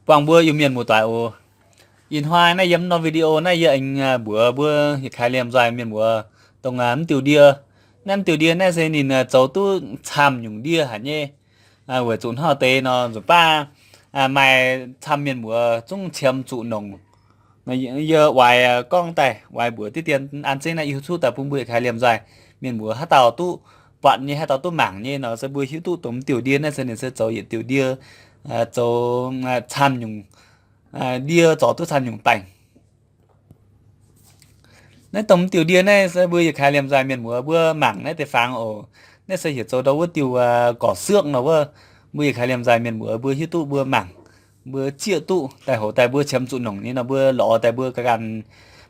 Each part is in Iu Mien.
Buangh mbuo Iu-Mienh muoz-doic oc. Ih hnoi naaiv yiem norm video naaiv yie aengx mbuox mbuo yietc kaaix liemh nzoih mienh muoz dongh mv diuh ndie. Naaiv mv diuh ndie naaiv se ninh zoux duqv camv nyungc ndie haic nyei. Weic zuqc hnangv deix nor nzunc baav maaih camv mienh muoz zungv qiemx zuqc nongc. Yie oix gorngv daaih oix mbuox diqv dien an zengv naaiv YouTube daaih bun mbuo yietc kaaix liemh nzoih mienh muoz haaix dauh duqv buatc nyei, haaix dauh duqv mangc nyei nor se mbuo hiuv duqv dongh mv diuh ndie naaiv se ninh se zoux yietc diuh ndie, zoux camv nyungc ndie, zorc duqv camv nyungc baengc. Naaiv dongh mv diuh ndie naaiv se mbuo yietc kaaix liemh nzoih mienh muoz mbuo mangc naaiv deix fangx oc. Naaiv se heuc zoux ndau wuov diuh gorc sước nor wuov. Mbuo yietc kaaix liemh nzoih mienh muoz mbuo hiuv duqv mbuo mangc, mbuo zieqv duqv daaih hoc daaih mbuo qiemx zuqc nongc nyei nor mbuo lorz daaih mbuo ganh,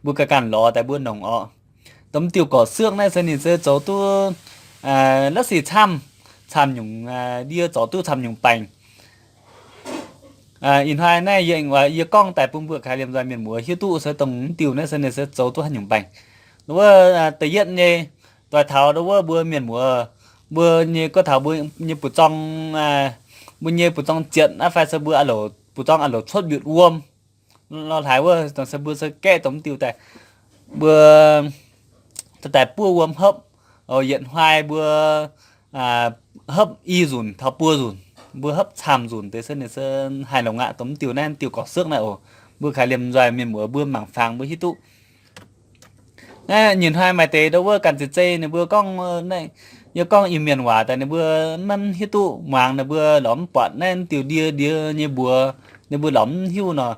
mbuo ganh lorz daaih mbuo nongc orqc. Dongh mv diuh gorc sước naaiv se ninh se zoux duqv la'sic camv, camv nyungc ndie, zorc duqv camv nyungc baengc. Ih hnoi naaiv yie, yie gorngv daaih bun mbuo kaaix liemh nzoih mienh muoz hiuv duqv se dongh mv diuh naaiv se ninh se zoux duqv haaix nyungc baengc. Ndau wuov da'yietv nyei, doix taux ndau wuov mbuo mienh muoz, mbuo nyei gorngv taux mbuo nyei buoz-zorng, mbuo nyei buoz-zorng zietc aqv fai se mbuo buoz-zorng a'louc cuotv mbiutc wuom lorh hlaaix wuov, se mbuo se gaeqv dongh mv diuh daaih, mbuo daaih buov wuom hopv, yietc hnoi mbuo hopv i nzunc taux buo nzunc, mbuo hopv camv nzunc deix se ninh se haih longx aqv. Dongh mv diuh naaiv diuh gorc sước naaiv oc, mbuo kaaix liemh nzoih mienh muoz mbuo mangc fangx mbuo hiuv duqv. Naaiv nyei hnoi maaih deix ndau wuov ganh zeiz zei ninh mbuo gorngv, yie gorngv Iu-Mienh waac daaih ninh mbuo maiv hiuv duqv muangx, ninh mbuo lorz mv buatc naaiv diuh ndie, ndie nyei mbuox, ninh mbuo lorz mv hiuv nor.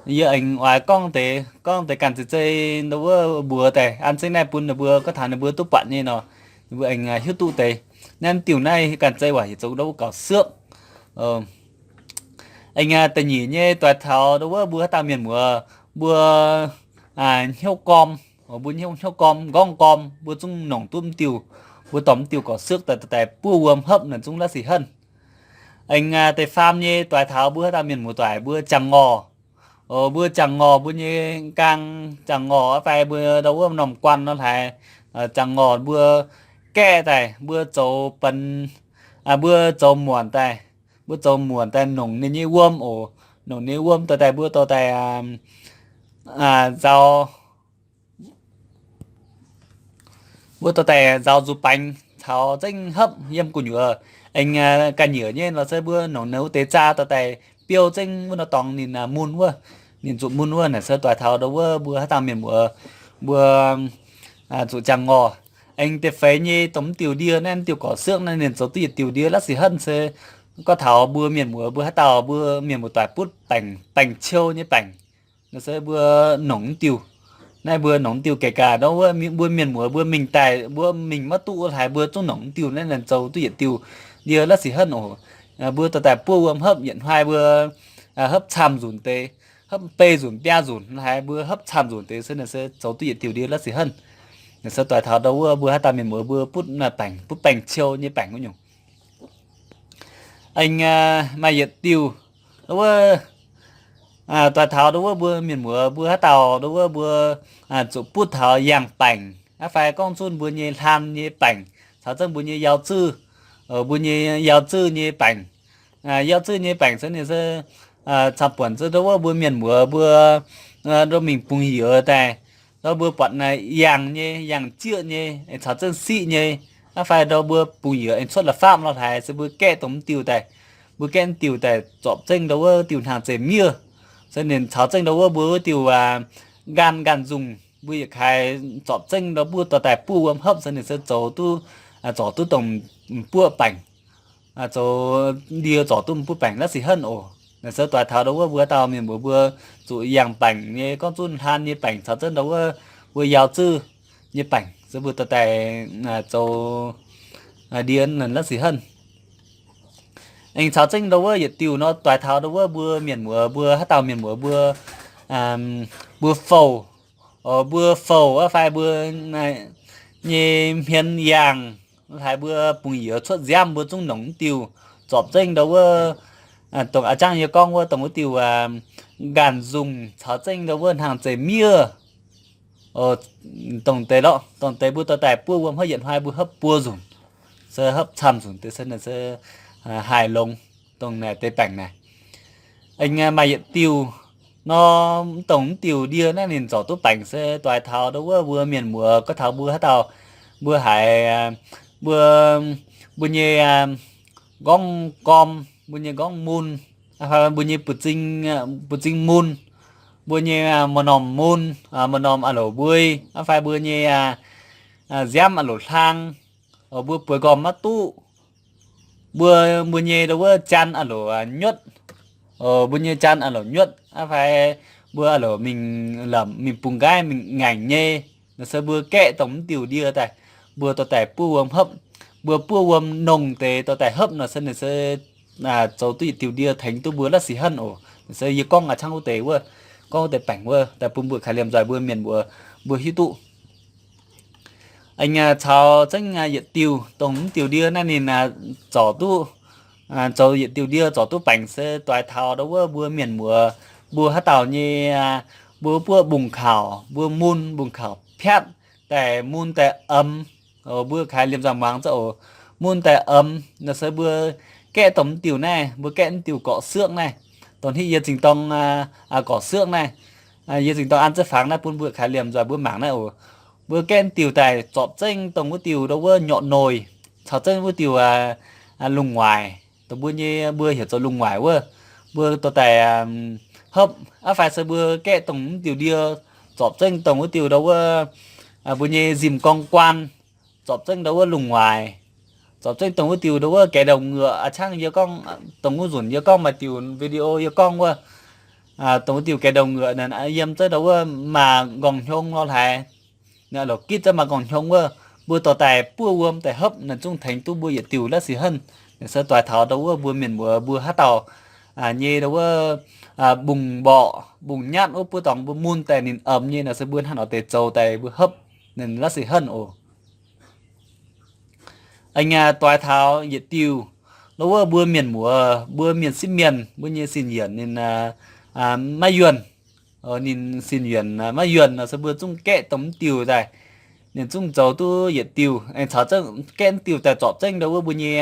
Yie aengx oix gorngv deix, gorngv deix ganh zeiz zei ndau wuov mbuox daaih an zengv naaiv bun ninh mbuo gorngv taux ninh mbuo duqv buatc nyei nor, ninh mbuo aengx hiuv duqv deix. Naaiv diuh naaiv ganh zeiz waac heuc zoux ndau wuov gorc sước. Aengx da'nyeic nyei doix taux ndau wuov mbuo haaix dauh mienh muoz mbuo hnyouv gorm, mbuo hnyouv gorm, nqorngv gorm, mbuo zungv nongc duqv mv diuh, mbuo dorh mv diuh gorc sước daaih daaih buov wuom hopv naaic zungv la'sic henv. Aengx da'faam nyei doix taux mbuo haaix dauh mienh muoz-doic mbuo jangx ngorc. Mbuo jangx ngorc, mbuo nyei nqaang jangx ngorc aqv fai mbuo ndau wuov norm guanh nor hlaaix, jangx ngorc mbuo gaeqv daaih, mbuo zoux benx, mbuo zoux muonc daaih, mbuo zoux muonc daaih nongc ninh nyei wuom oc. Nongc ninh nyei wuom dorh daaih mbuo dorh daaih nzaaux, mbuo dorh daaih nzaaux nzuqc baengx caux zengv hopv yiem gu'nyuoz. Aengx ga'nyiec nyei nor se mbuo nongc ninh wuov deix zaa dorh daaih biou zengv wuov nor dorngx ninh mun wuov, ninh zuqc mun wuov naaic se doix taux ndau wuov mbuo haaix dauh mienh muoz mbuo zuqc jangx ngorc. Aengx da'feix nyei dongh mv diuh ndie naaiv, mv diuh gorc sước naaiv ninh zoux duqv yietc diuh ndie la'sic henv se gorngv taux mbuo mienh muoz mbuo haaix dauh mbuo mienh muoz-doic butv baengc, baengc ciou nyei baengc, se mbuo nongc mv diuh. Naaiv mbuo nongc mv diuh geh gaax nor wuov mbuo mienh muoz mbuo mingh daaih mbuo mingh maiv duqv wuov hlaaix mbuo zungv nongc mv diuh naaiv ninh zoux duqv yietc diuh ndie la'sic henv oc. Mbuo dorh daaih buov wuom hopv yietc hnoi mbuo hopv camv nzunc deix, hopv bei nzunc biaa nzunc hlaaix mbuo hopv camv nzunc deix se ninh se zoux duqv yietc diuh ndie la'sic henv. Ninh se doix taux ndau wuov mbuo haaix dauh mienh muoz mbuo butv baengc, butv baengc ciou nyei baengc wuov nyungc. Aengx maaih yietc diuh, ndau wuov doix taux ndau wuov mbuo mienh muoz mbuo haaix dauh ndau wuov mbuo zuqc butv taux yangh baengc aqv fai gorngv zunv mbuo nyei hlaan nyei baengc caux zengv mbuo nyei yau zuv, mbuo nyei yau zuv nyei baengc. Yau zuv nyei baengc se ninh se camv-buonc se ndau wuov mbuo mienh muoz mbuo ndau mingh bungx-youz daaih, ndau mbuo buatc naaiv yangh nyei, yangh jieqv nyei, caux zengv siqv nyei, aqv fai ndau mbuo bungx-youz aengx cuotv la'fapv lorh hlaaix se mbuo gaeqv dongh mv diuh daaih, mbuo gaeqv mv diuh daaih zorpc zengv ndau wuov diuh hnangv zeiz miev, se ninh caux zengv ndau wuov mbuo wuov diuh nqaanh nqaanh nzungh mbuo yietc kaaix zorpc zengv ndau mbuo dorh daaih buov wuom hopv se ninh se zoux duqv, zorc duqv dongh m'buoqv baengc, zoux ndie zorc duqv m'buoqv baengc la'sic henv oc. Naaiv se doix taux ndau wuov mbuo haaix dauh mienh muoz mbuo zuqc yangh baengc nyei, gorngv zunv hlaan nyei baengc caux zengv ndau wuov mbuo yau zuv nyei baengc se mbuo dorh daaih zoux ndie la'sic henv. Aengx caux zengv ndau wuov yietc diuh nor doix taux ndau wuov mbuo mienh muoz mbuo haaix dauh mienh muoz mbuo, mbuo fouh, mbuo fouh aqv fai mbuo nyei hmien yangh, hlaaix mbuo bungx-youz cuotv nziaamv mbuo zungv nongc mv diuh, zorpc zengv ndau wuov dongh a'jangv yie gorngv wuov dongh wuov diuh nqaanh nzungh caux zengv ndau wuov hnangv zeiz miev. Dongh deix lorqc, dongh deix mbuo dorh daaih buov wuom hopv yietc hnoi mbuo hopv buo nzunc, se hopv camv nzunc deix se naaiv se haih longx dongh naaiv deix baengc naaic. Aengx maaih yietc diuh nor, mv dongh mv diuh ndie naaiv ninh zorc duqv baengc se doix taux ndau wuov mbuo mienh muoz gorngv taux mbuo haaix dauh, mbuo haiz, mbuo, mbuo nyei nqorngv gorm, mbuo nyei nqorngv mun, mbuo nyei buoz-zing mun, mbuo nyei maaih norm mun, maaih norm a'loc mbuei, fai mbuo nyei nziaamv a'loc hlang, mbuo bueix gorm maiv duqv, mbuo, mbuo nyei ndau wuov jaan a'loc nyuotv, mbuo nyei jaan a'loc nyuotv, fai mbuo a'loc mingh lamc mingh bungx nqaiv mingh ngaengc nyei, naaiv se mbuo gaeqv dongh mv diuh ndie daaih, mbuo dorh daaih buov wuom hopv. Mbuo buov wuom nongh deix dorh daaih hopv nor se ninh se zoux duqv yietc diuh ndie tengx duqv mbuo la'sic henv oc. Naaiv se yie gorngv a'cangv wuov deix wuov, gorngv wuov deix baengc wuov daaih bun mbuo kaaix liemh nzoih mbuo mienh muoz mbuo hiuv duqv. Aengx caux zengv yietc diuh, dongh mv diuh ndie naaiv ninh zorc duqv, zoux yietc diuh ndie zorc duqv baengc se doix taux ndau wuov mbuo mienh muoz, mbuo haaix dauh nyei, mbuo buov mbungv kaux, mbuo mun mbungv kaux piatv daaih mun daaih emx, mbuo kaaix liemh nzoih muangx zaqv oc. Mun daaih emx nor se mbuo gaeqv dongh mv diuh naaiv, mbuo gaeqv mv diuh gorqv-siuqv naaiv, dongh hitv yie zingh dorng gorqv-siuqv naaiv, yie zingh dorng an za'fangx naaiv bun mbuo kaaix liemh nzoih mbuo mangc naaiv oc. Mbuo gaeqv mv diuh daaih zorpc zengv dongh wuov diuh ndau wuov nyorqc noic, caux zengv wuov diuh lungh waaic, dongh mbuo nyei mbuo heuc zoux lungh waaic wuov, mbuo dorh daaih hopv. Aav fai se mbuo gaeqv dongh mv diuh ndie zorpc zengv dongh wuov diuh ndau wuov mbuo nyei nzimh gorng guaan, zorpc zengv ndau wuov lungh waaic, zorpc zengv dongh wuov diuh ndau wuov gaix ndouh nguoqc. A'cangv yie gorngv dongh wuov nzunc yie gorngv maaih diuh video yie gorngv wuov, dongh wuov diuh gaix ndouh nguoqc naaic yiem zengv ndau wuov maaih nqorngv hnyong lorh haaix, naaiv lorqc gitv zengv maaih nqorngv hnyong wuov, mbuo dorh daaih buov wuom daaih hopv naaic zungv tengx duqv mbuo yietc diuh la'sic henv. Naaic se doix taux ndau wuov mbuo mienh muoz mbuo haaix dauh nyei ndau wuov mbungv mborqv mbungv nyatv wuov buov dorngx mbuo mun daaih ninh emx nyei naaic se mbuo hnangv nor deix zoux daaih mbuo hopv, ninh la'sic henv oc. Aengx doix taux yietc diuh, ndau wuov mbuo mienh muoz mbuo mienh sieqv mienh mbuo nyei sin yienc ninh maiv yuonh, ninh sin yienc maiv yuonh nor se mbuo zungv gaeqv dongh mv diuh daaih, ninh zungv zoux duqv yietc diuh. Aengx caux zengv gaeqv mv diuh daaih zorpc zengv ndau wuov mbuo nyei,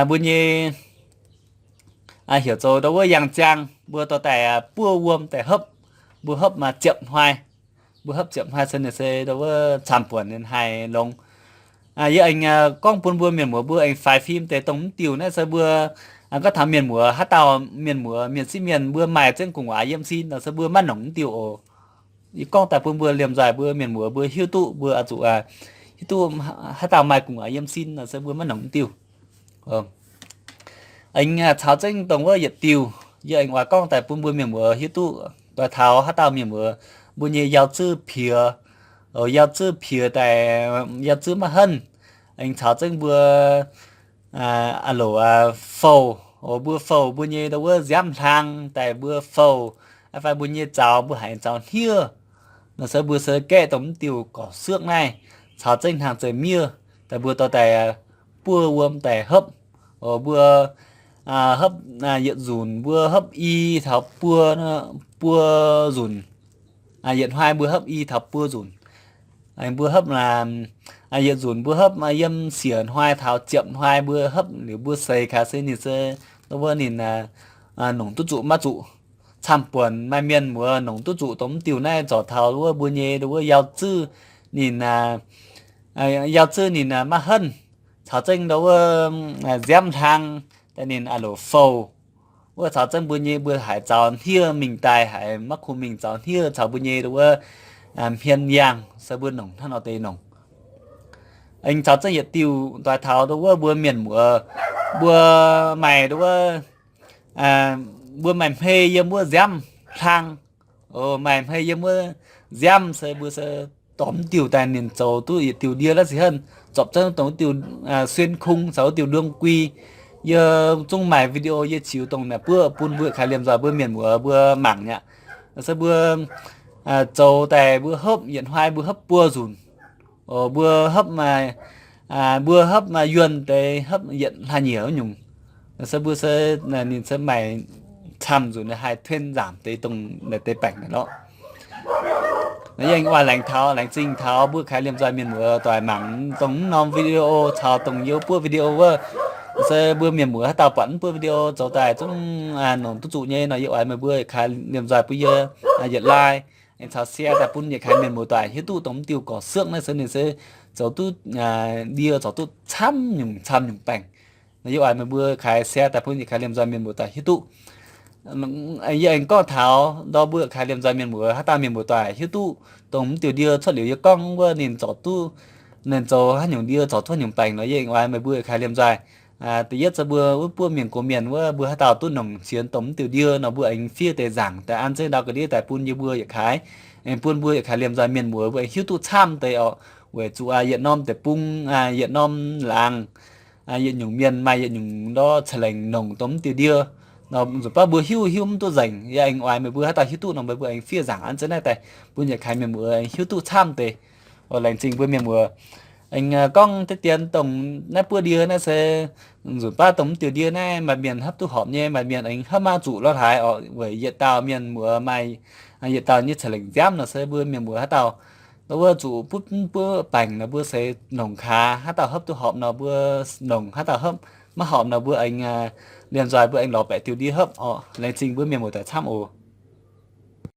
mbuo nyei heuc zoux ndau wuov yangh ziang, mbuo dorh daaih buov wuom daaih hopv, mbuo hopv maaih ziepc hnoi, mbuo hopv ziepc hnoi se ninh se ndau wuov camv-buonc ninh haih longx. Yie aengx gorngv bun mbuo mienh muoz mbuo aengx faix fim deix dongh mv diuh naaiv se mbuo gorngv taux mienh muoz haaix dauh mienh muoz mienh sieqv mienh mbuo maaih zengv gu'nguaaz yiem sin nor se mbuo maiv nongc mv diuh oc. Yie gorngv daaih bun mbuo liemh nzoih mbuo mienh muoz mbuo hiuv duqv mbuo oix zuqc hiuv duqv haaix dauh maaih gu'nguaaz yiem sin nor se mbuo maiv nongc mv diuh. Aengx caux zengv dongh wuov yietc diuh, yie aengx oix gorngv daaih bun mbuo mienh muoz hiuv duqv doix taux haaix dauh mienh muoz mbuo nyei yauh zuov piex, yauh zuov piex daaih, yauh zuov maiv henv, aengx caux zengv mbuo a'loc fouh, mbuo fouh mbuo nyei ndau wuov nziaamv hlang daaih mbuo fouh, fai mbuo nyei zaux mbuo haiz zaux hniev nor se mbuo se gaeqv dongh mv diuh gorqv-siuqv naaiv, caux zengv hnaangx zeih miev daaih mbuo dorh daaih buov wuom daaih hopv. Mbuo hopv yietc nzunc mbuo hopv i taux buo, buo nzunc. Yietc hnoi mbuo hopv i taux buo nzunc. Mbuo hopv yietc nzunc mbuo hopv yiem siec hnoi taux ziepc hnoi mbuo hopv liuz mbuo seix kaaix se ninh se wuov ninh nongc duqv zuqc maiv zuqc. Camv-buonc maaih mienh muoz nongc duqv zuqc dongh mv diuh naaiv zorc taux wuov mbuo nyei ndau wuov yauh zuov ninh, yauh zuov ninh maiv henv, caux zengv ndau wuov nziaamv hlang daaih ninh a'loc fouh. Wuov caux zengv mbuo nyei mbuo haiz zaux hniev mingh daaih haiz maiv kungx mingh zaux hniev caux mbuo nyei ndau wuov hmien yangh se mbuo nongc hnangv nor deix nongc. Aengx caux zengv yietc diuh doix taux ndau wuov mbuo mienh muoz mbuo maaih ndau wuov, mbuo maaih hmei yiem wuov nziaamv hlang, maaih hmei yiem wuov nziaamv se mbuo se dorh mv diuh daaih ninh zoux duqv yietc diuh ndie la'sic henv, zorpc zengv dongh wuov diuh xuyên khung caux wuov diuh đương quy. Yie zungv maaih video yie ziux dongh naaic buov bun mbuo kaaix liemh nzoih mbuo mienh muoz mbuo mangc aqv. Se mbuo zoux daaih mbuo hopv yietc hnoi mbuo hopv buo nzunc. Mbuo hopv, mbuo hopv yuonh deix hopv yietc hlaax nyieqc wuov nyungc. Se mbuo se ninh se maaih camv nzunc haih tuenh nzaamc deix dongh naaic deix baengc naaic lorqc. Yie aengx oix laengz taux laengz zingh taux mbuo kaaix liemh nzoih mienh muoz doic mangc dongh mv norm video caux dongh yie buov video wuov. Se mbuo mienh muoz haaix dauh buatc mv buo video zoux daaih zungv nongc duqv zuqc nyei nor, yie oix meih mbuo yietc kaaix liemh nzoih bun yie yietc like, aengx caux share daaih bun yietc kaaix mienh muoz doic hiuv duqv dongh mv diuh gorqv-siuoqv naaiv se ninh se zoux duqv ndie, zoux duqv camv nyungc camv nyungc baengc. Nor yie oix meih mbuo kaaix share daaih bun yietc kaaix liemh nzoih mienh muoz doic hiuv duqv. Yie aengx gorngv taux ndau mbuo kaaix liemh nzoih mienh muoz haaix dauh mienh muoz doic hiuv duqv dongh mv diuh ndie cuotv liuz yie gorngv wuov ninh zoux duqv, ninh zoux haaix nyungc ndie zoux duqv haaix nyungc baengc nor, yie aengx oix meih mbuo kaaix liemh nzoih da'yietv se mbuo wuov buov mienh gox mienh wuov, mbuo haaix dauh duqv nongc sienx dongh mv diuh ndie nor, mbuo aengx fiev deix nzaangc daaih an zengv ndau ga'ndiev daaih bun yie mbuo yietc kaaix, aengx bun mbuo yietc kaaix liemh nzoih mienh muoz mbuo aengx hiuv duqv camv deix orqc. Weic zuqc yietc norm deic-bung, yietc norm laangz, yietc nyungc mienh maaih yietc nyungc ndortv ca'lengc nongc dongh mv diuh ndie nor, nzunc baav mbuo hiuv hiuv mv duqv nzengc. Yie aengx oix meih mbuo haaix dauh hiuv duqv nor, meih mbuo aengx fiev nzaangc an zengv naaiv daaih bun yietc kaaix mienh muoz aengx hiuv duqv camv deix. Laengz zingh mbuo mienh muoz aengx gorngv deix dien dongh naaiv buov ndie naaiv se nzunc baav dongh mv diuh ndie naaiv maaih mienh hopv duqv horpc nyei, maaih mienh aengx hopv maiv zuqc lorh haaix orqc. Weic yietc dauh mienh muoz maaih yietc dauh nyei ca'lengc nziaamv nor, se mbuo mienh muoz haaix dauh wuov zuqc butv mv buov baengc nor, mbuo se nongc kaax. Haaix dauh hopv duqv horpc nor mbuo nongc, haaix dauh hopv maiv horpc nor mbuo aengx liemh nzoih mbuo aengx lorz baeqc diuh ndie hopv orqc. Laengz zingh mbuo mienh muoz doic camv oc.